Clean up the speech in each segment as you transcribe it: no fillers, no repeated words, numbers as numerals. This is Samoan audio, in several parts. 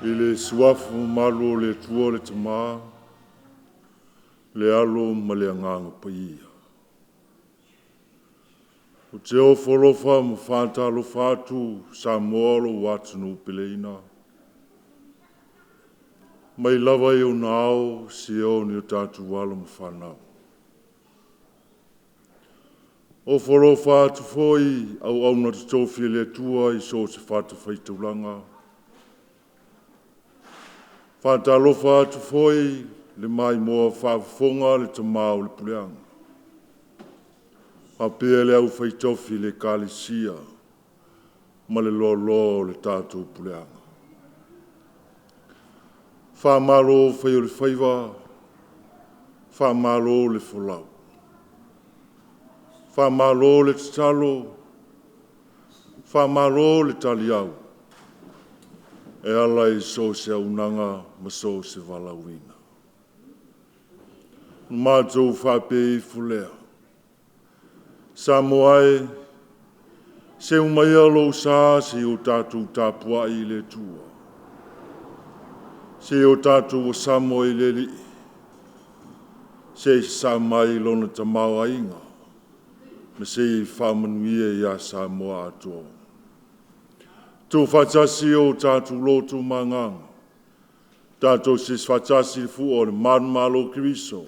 I le suafa mamalu o le Atua le Tama, le Alo ma le Agaga Paia. Ou te ofo alofa ma faatalofa atu Samoa lou atunuu peleina, mai lava i ona ao seia oo i o tatou alo ma fanau. Ofo alofa atu foi i auauna totofi a le Atua i so o se fatafaitaulaga. Faatalofa atu foi i le maimoa faafofoga a le tama o le puleaga faapea le aufai tofi a le Ekalesia ma le loaloa o le tatou puleaga. Faamalo fai o le faiva, faamalo le folau, faamalo le tatalo, faamalo le taliau e ala i so o se auaunaga ma so o se valaauina. Ona matou faapea ifo lea, Samoa e, seu maia lou sa se i o tatou tapuai i le Atua, se i o tatou asamo i le Alii, se i sasaa mai Lona tamaoaiga ma se i faamanuia ia Samoa atoa. Tuufaatasi o tatou loto ma agaga, tatou siasi faatasi i le fua o le manumalo o Keriso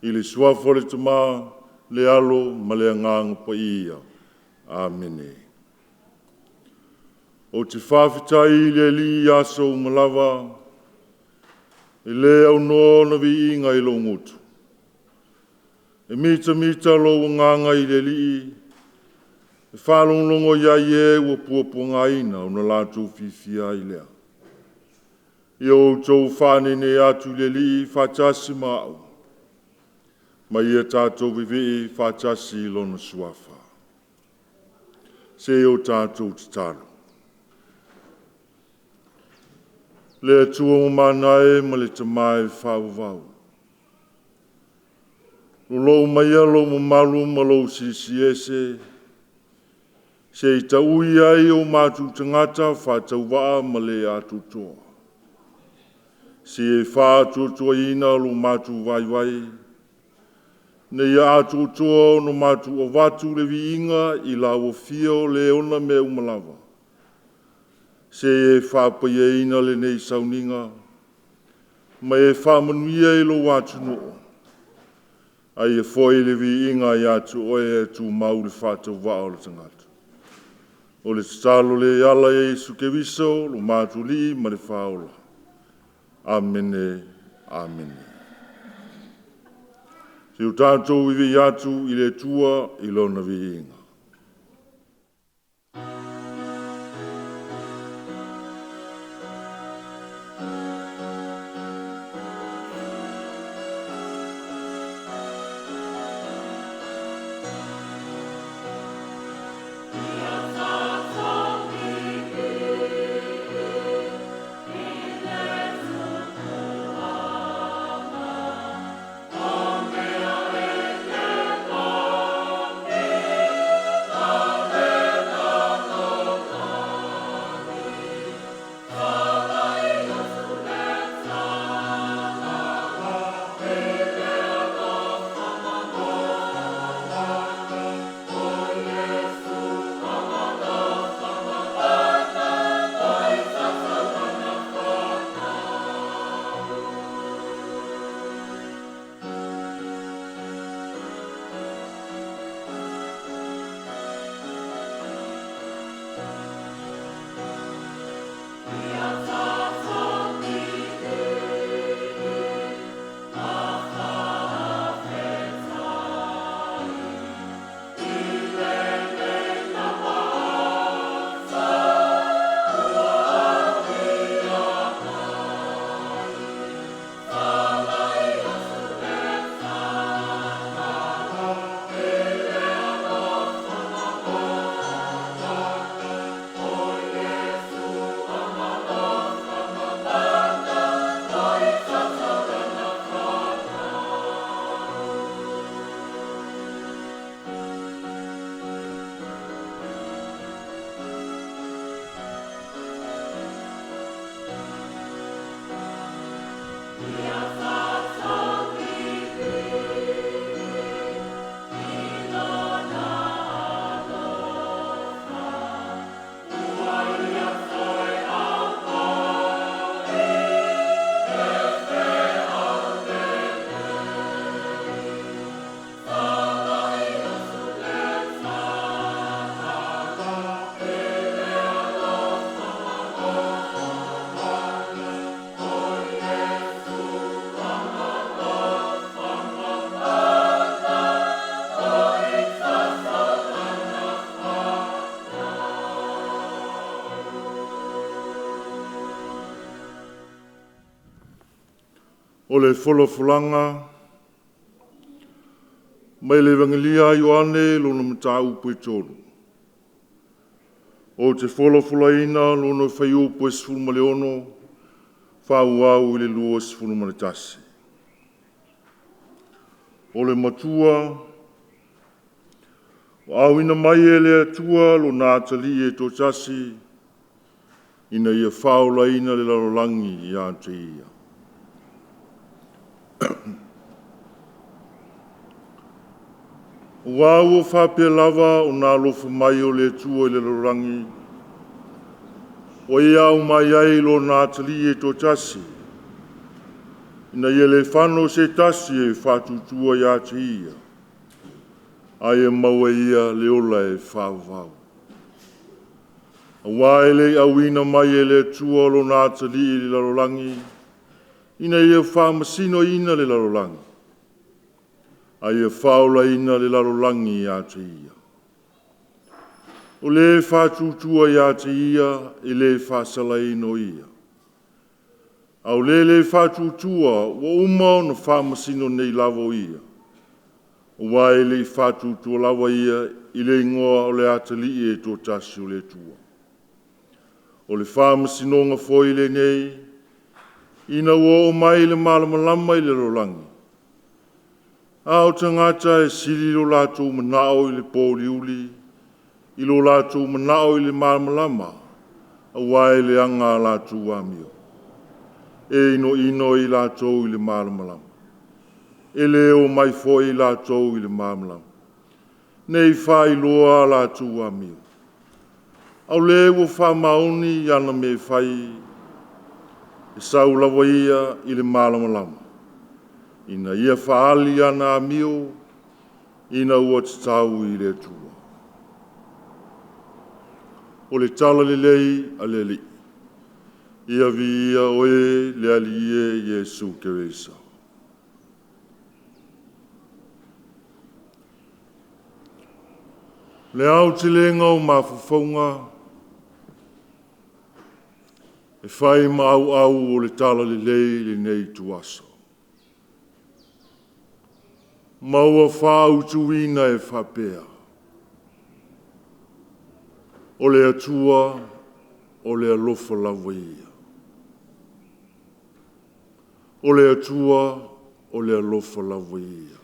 i le suafa o le Tama, le Alo ma le Agaga Paia. Amene. Ou te faafetai i le Alii i aso uma lava, e le aunoa ona viiga i lou gutu. E mitamita lou agaga i le Alii, e faalogologo i ai i e ua puapuagaina ona latou fiafia ai lea. Ia outou faaneinei atu i le Alii faatasi ma au, ma ia tatou vivii faatasi i Lona Suafa. Se i o tatou tatalo. Le Atua mamana e ma le Tama e faavavau, lolou maia lou mamalu ma lou Silisili Ese se i taui ai o matou tagata faatauvaa ma le atoatoa, seia faatuatuaina lo matou vaivai, ina ia atoatoa ona matou avatu le viiga i lauafia o le e ona mea uma lava, seia e faapaiaina lenei sauniga ma e faamanuia i lou atunuu, a ia foi le viiga ia te Oe ae tumau le faatauvaa o le tagata. O le tatalo lea e ala ia Iesu Keriso lo matou Alii ma le Faaola. Amene. Amene. Se i o tatou vivii atu i le Atua i Lona viiga. O le folafolaga mai le Evagelia a Ioane lona mataupu e 3, ou te folafolaina lona fuaiupu e 16 faaauau i le 21. O le Matua ua auina mai e le Atua Lona Atalii e toatasi ina ia faaolaina le lalolagi ia te Ia. Aua ua faapea lava ona alofa mai o le Atua i le lalolagi, ua ia aumai ai Lona Atalii e toatasi, ina ia le fano se tasi e faatuatua ia te Ia, a ia maua e ia le ola e faavavau. Aua e le i auina mai e le Atua Lona Atalii i le lalolagi, ina ia faamasinoina le lalolagi, a ia faaolaina le lalolagi ia te Ia. O le faatuatua ia te Ia, e le faasalaina o ia, a o le le faatuatua, ua uma ona faamasino nei lava o ia, aua e le i faatuatua lava ia i le igoa o le Atalii e toatasi o le Atua. O le faamasinoga foi lenei, ina ua oo mai le malamalama i le lalolagi, a o tagata e sili lo latou manao i le pouliuli i lo latou manao i le malamalama, aua e leaga a latou amio. E inoino i latou i le malamalama, e le omai foi i latou i le malamalama, ne i faailoa a latou amio. A o lea ua faamaoni i ana mea e fai, e sau lava ia i le malamalama, ina ia faaali ana amio ina ua tatau i le Atua. O le Talalelei a le Alii. Ia viia Oe le Alii e Iesu Keriso. Le aotelega o mafaufauga e fai ma auau o le Talalelei i lenei ituaso, ma ua faautuina e faapea, o le Atua o le alofa lava ia. O le Atua o le alofa lava ia.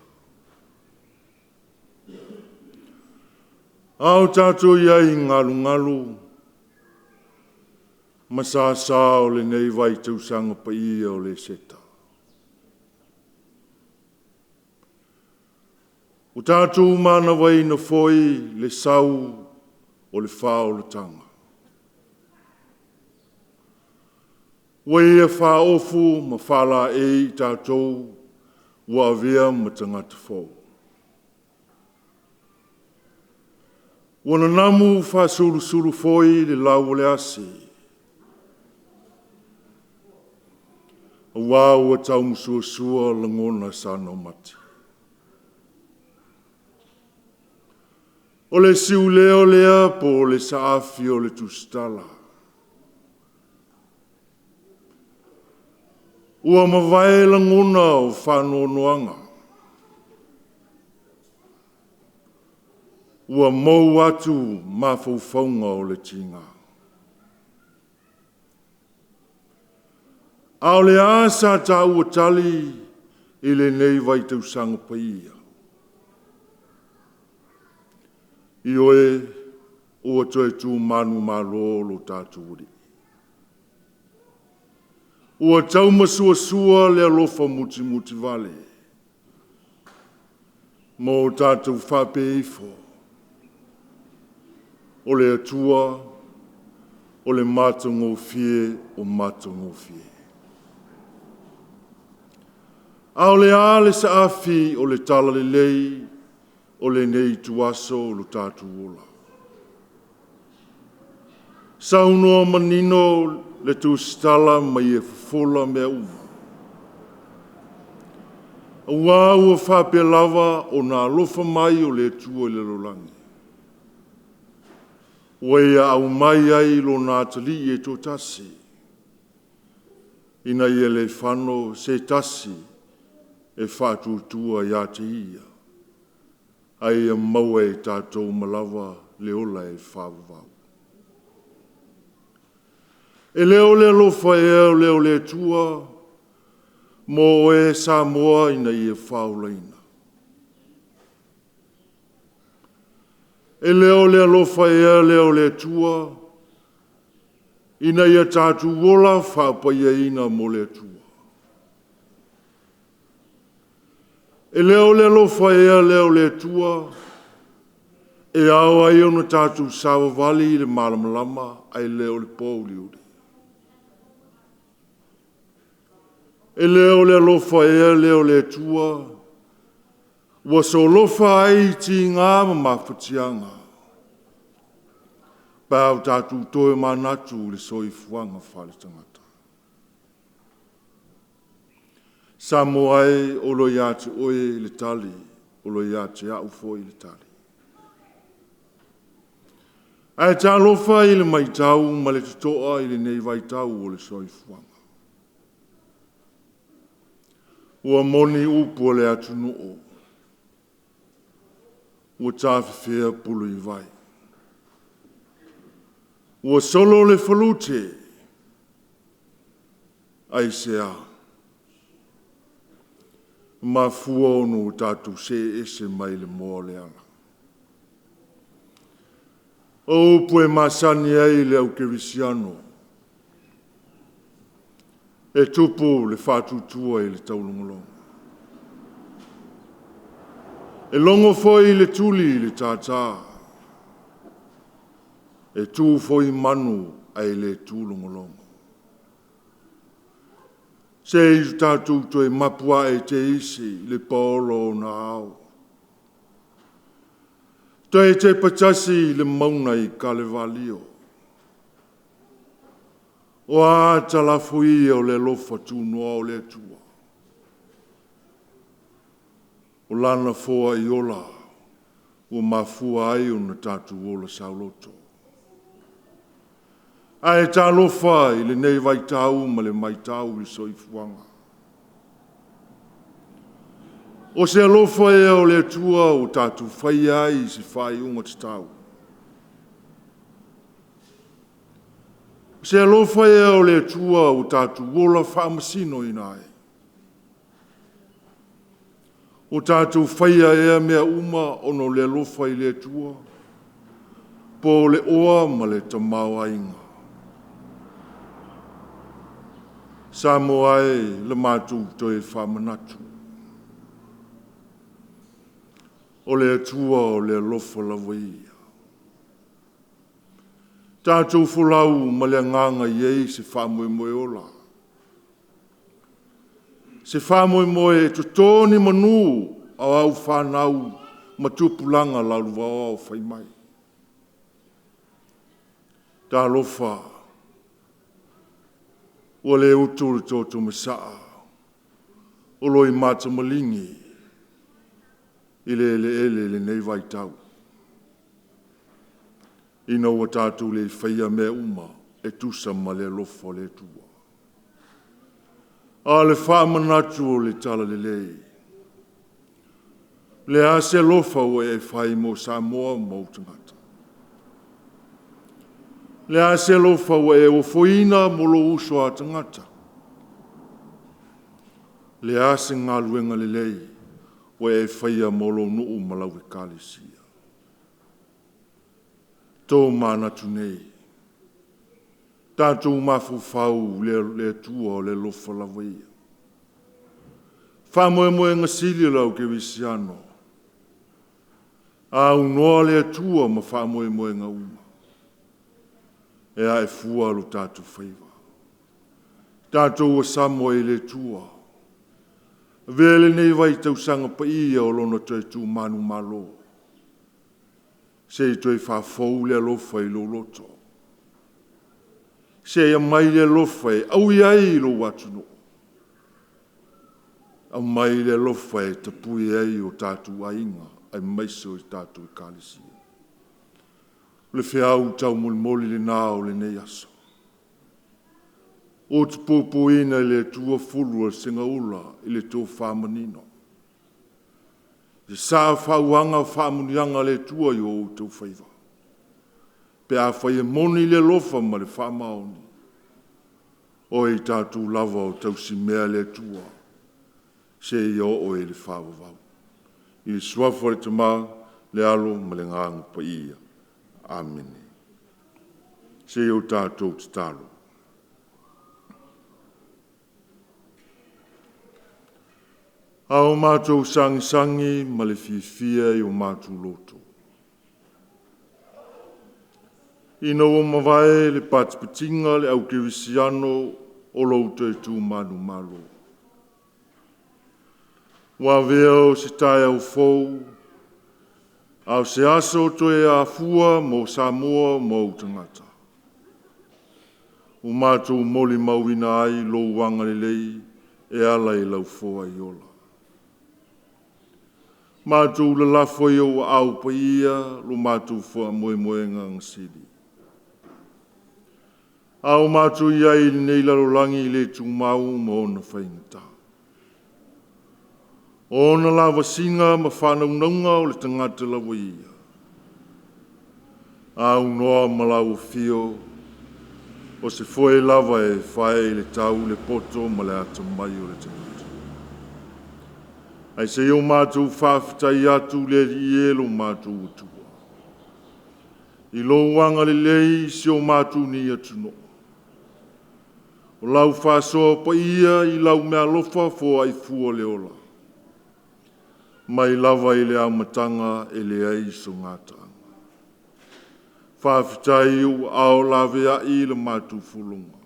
A o tatou i ai i galugalu ma sasa o lenei vaitausaga paia o le Eseta, ua tatou manavaina foi le sau o le faaolataga, ua ia faaofu ma faalaei i tatou ua avea ma tagata fou. Ua nanamu faasulusulu foi le lau o le asi, aua ua taumasuasua lagona sa naumati. O le siuleo lea po o le saafi o le tusitala, ua mavae lagona o faanoanoaga, ua mou atu mafaufauga o le tiga. A o le a sa taua tali i lenei vaitausaga paia? Ioe, ua toe tu manumalo lo tatou Alii. Ua taumasoasoa le alofa mutimutivale ma o tatou faapea ifo, o le Atua o le matagofie o matagofie. A o le a le saafi o le talalelei o lenei ituaso o lo tatou ola? Saunoa manino le tusitala ma ia fofola mea uma. Aua ua faapea lava ona alofa mai o le Atua i le lalolagi, ua ia aumai ai Lona Atalii e toatasi, ina ia le fano se tasi e faatuatua ia te Ia, a ia maua e tatou uma lava le ola e faavavau. E le o le alofa ea lea o le Atua mo oe Samoa ina ia faaolaina? E le o le alofa ea lea o le Atua ina ia tatou ola faapaiaina mo le Atua? E le o le alofa ea lea o le Atua e ao ai ona tatou savavali i le malamalama ae le o le pouliuli? E le o le alofa ea lea o le Atua ua solofa ai tiga ma mafatiaga pe a o tatou tomanatu i le soifuaga faaletagata? Samoa e, o lo o ia te oe le tali, o lo o ia te au foi le tali. Ae talofa i le matau ma le totoa i lenei vaitau o le soifuaga. Ua moni upu a le atunuu, ua tafefea pulu i vai, ua solo le falute. Aisea? E mafua ona ua tatou see ese mai le moa o le ala. O upu e masani ai le au kerisiano, e tupu le faatuatua i le taulogologo, e logo foi le tuli i le tātā, e tu foi manu ae le tu logologo. Se i o tatou toe mapu ae teisi i le paolo o ona ao. Toe tepa tasi i le mauga i Kalevalio. O a talafoia o le alofa tunoa o le Atua, o Lana foai ola ua mafua ai ona tatou ola saoloto. Ae talofa i lenei vaitau ma le matau i le soifuaga. O se alofa ea o le Atua ua tatou faia ai se faaiuga tatau? O se alofa ea o le Atua ua tatou ola faamasinoina ai? Ua tatou faia ea mea uma ona o le alofa i le Atua, po o le oa ma le tamaoaiga? Samoa e, la matou toe faamanatu, o le Atua o le alofa lava ia. Tatou folau ma le agaga e i ai se faamoemoe ola, se faamoemoe e toto ni manu o au fanau ma tupulaga lalovaoa o fai mai. Talofa, ua le utu le toto masaa o loimata maligi i le eleele i lenei vaitau, ina ua tatou le faia mea uma e tusa ma le alofa o le Atua. A o le faamanatu o le Talalelei, o le a se alofa ua e fai mo Samoa ma ou tagata? O le a se alofa ua e ofoina mo lou uso a tagata? O le a se galuega lelei ua e faia mo lou nuu ma lau ekalesia? Tomanatu nei, tatou mafaufau i le Atua o le alofa lava ia. Faamoemoega sili o le au kerisiano, a aunoa le Atua ma faamoemoega uma, e ae fua lo tatou faiva. Tatou samo ai i le Atua, avea lenei vaitausaga paia o Lona toe tu manumalo, se i toe faafou le alofa i lou loto, se i aumai le alofa e aui ai i lou atunuu, aumai le alofa e tapue ai o tatou aiga aemaise o tatou ekalesia. O le feau taumolimoli lena o lenei aso. Utupupuina e le Atua fulu o le segaula i le tofa manino, sesa fauaga faamanuiaga a le Atua i o outou faiva, pe afai e moni le alofa ma le faamaoni, o i tatou lava o tausimea a le Atua seia oo i le faavavau. I le Suafa o le Tama, le Alo ma le Agaga Paia. Amene. Se i o tatou tatalo. A o matou sagisagi ma le fiafia i o matou loto, ina ua mavae le patipatiga a le au kerisiano o lou toe tu manumalo, ua avea o se taeao fou, a o se aso toe afua mo Samoa ma ou tagata, ua matou molimauina ai lou agalelei e ala i lau foai ola. Matou lalafo i ou aao paia lo matou faamoemoega sili. A o matou i ai i lenei lalolagi le tumau ma ona faigata, o ona lavasiga ma faanaunauga o le tagata lava ia, aunoa ma lau afio o se foe lava e fae i le tau le poto ma le atamai o le tagata. Ae seia o matou faafetai atu le Alii e lo matou Atua, i lou agalelei i si o matou nei atunuu, o lau faasoa paia i lau meaalofa foai fua le ola, mai lava i le amataga e leai so gataaga. Faafetai ua aao laveai le matou folauga.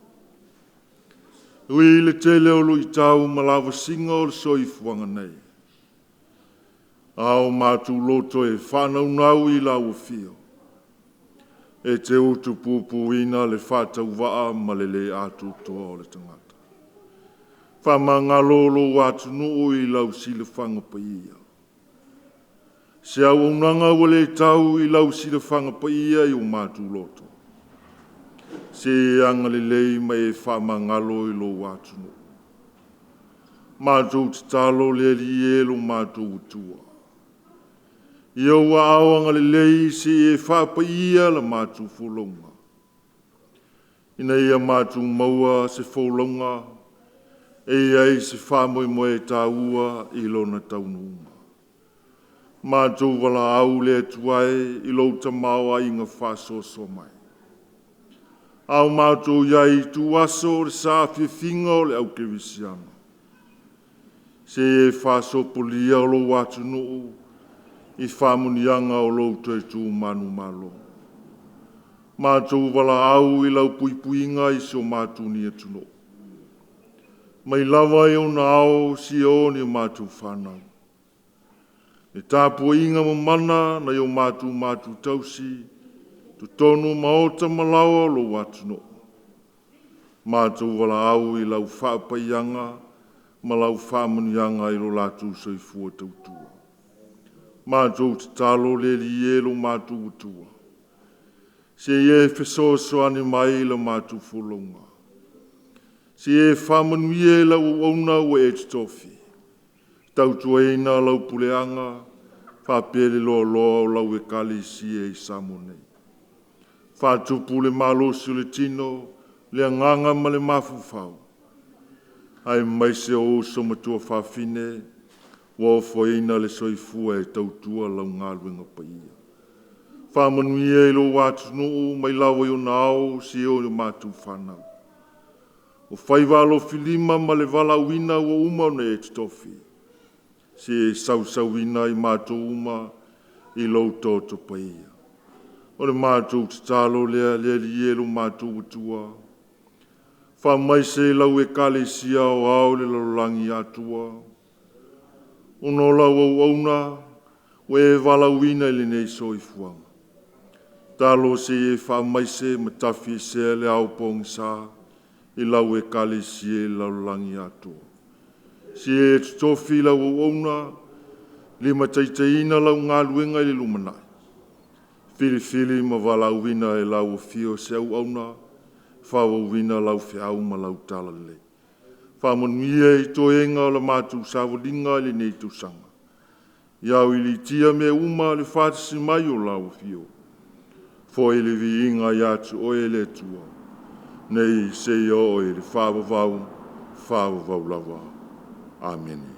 Ui i le tele o luitau ma lavasiga o le soifuaga nei, a o matou loto e faanaunau i lau afio, e te utupupuina le faatauvaa ma le le atoatoa o le tagata. Faamagalo lou atunuu i lau silafaga paia. Se auaunaga ua le tau i lau silafaga paia i o matou loto, se e agalelei ma e faamagalo i lou atunuu. Matou tatalo le Alii e lo matou Atua, i ou aao agalelei se i e faapaia la matou folauga, ina ia matou maua se folauga e i ai se faamoemoe taua i lona taunuuga. Matou valaau le Atua e i lou tamaoaiga faasoasoa mai. A o matou i ai i ituaso o le saafiafiga o le au kerisiano, se i e faasopolia lou atunuu i faamanuiaga o lou toe tu manumalo. Matou valaau i lau puipuiga i si o matou nei atunuu, mai lava i ona ao seia oo i a matou fanau. Le tapuaiga mamana nai o matou matua tausi, totonu o maota ma laoa o lou atunuu, matou valaau i lau faapaiaga ma lau faamanuiaga i lo latou soifua tautua. Matou tatalo le Alii e lo matou Atua, se i e fesoasoani mai i la matou folauga, se i e faamanuia i lau auauna ua e totofi, tautuaina lau puleaga faapea le loaloa o lau ekalesia i Samoa nei. Faatupu le malosi o le tino, le agaga ma le mafaufau, aemaise o uso ma tuafafine ua ofoina le soifua e tautua lau galuega paia. Faamanuia i lou atunuu mai lava i ona ao seia oo i a matou fanau. O faiva alofilima ma le valaauina ua uma ona e totofi, se i e sausuina i matou uma i lou toto paia. O le matou tatalo lea le Alii e lo matou Atua, faamaise i lau Ekalesia aoao i le lalolagi atoa, ona o lau auauna ua e valaauina i lenei soifuaga. Talo se i e faamaise ma tafiesea le ao pogisa i lau Ekalesia i le lalolagi atoa. Se i e totofi lau auauna limataitaiina lau galuega i le lumanai, filifili ma valaauina e lau afio se auauna Faaauauina lau feau ma lau talalelei. Faamanuia i toega o le matou savaliga i lenei tausaga. Ia auiliitia mea uma le faatasi mai o lau afio. Foi le viiga ia te oe le Atua, nei seia oo i le faavavau, faavavau lava. Amene.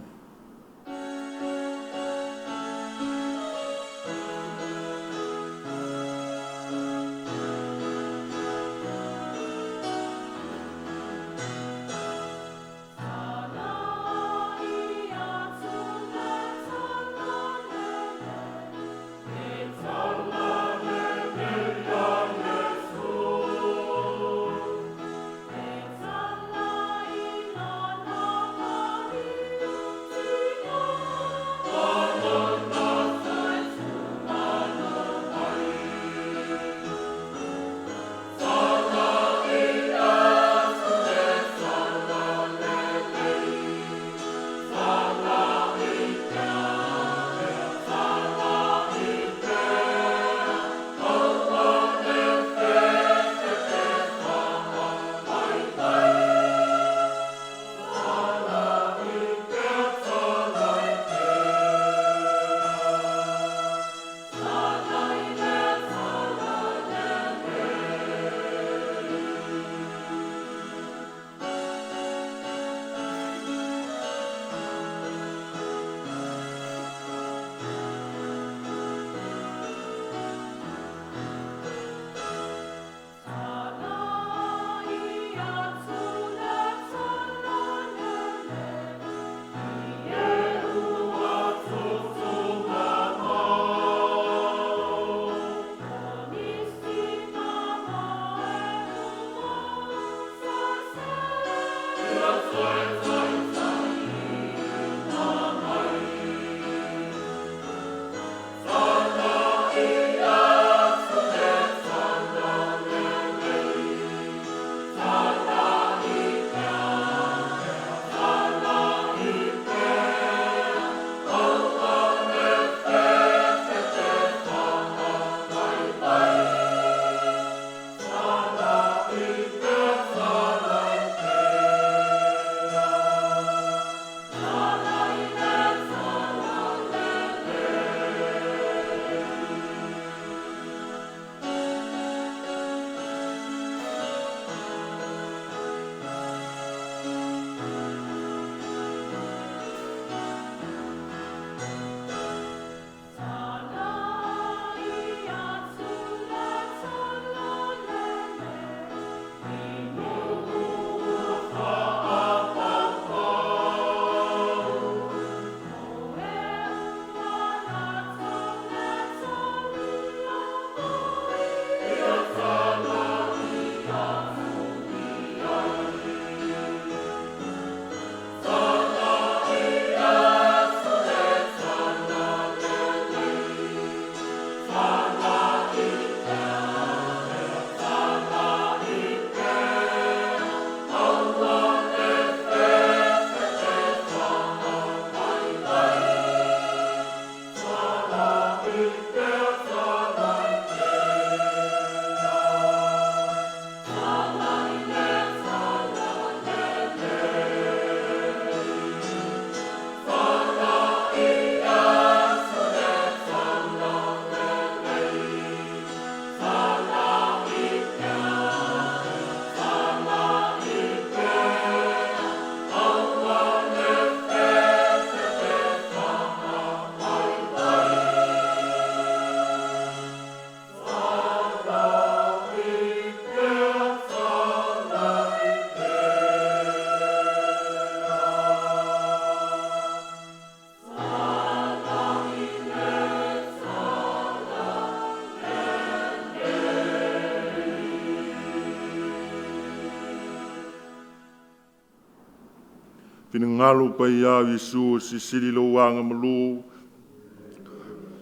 Finagalo paia o Iesu e silisili lou agamalu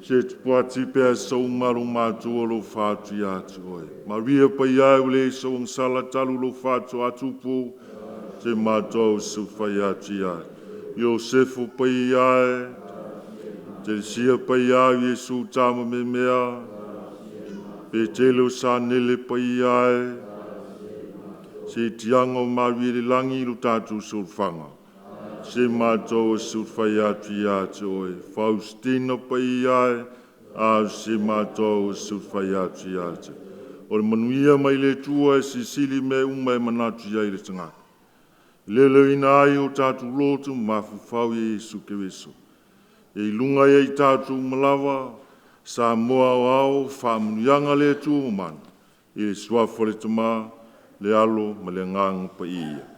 se tupuati pea sa uma lo matua lo fatu ia te oe. Maria paia e ule so agasala talu lou fatu atupu se matou se fai atu ia. Iosefu paia e, Telesia paia o Iesu tama memea, Petelo sa nele paia e, Se tiaga o malie le lagi i lo tatou solofaga, se matou e fai atu ia te oe, Faustina paia e, a o se matou e fai atu ia te oe. O le manuia mai le Atua e silisili mea uma e manatu i ai le tagata. Leleoina ai o tatou loto ma mafaufau ia Iesu Keriso. Ia i luga ia i tatou uma lava, Samoa aoao, faamanuiaga a le Atua mamana, i le suafa o le Tama, le Alo ma le Agaga Paia.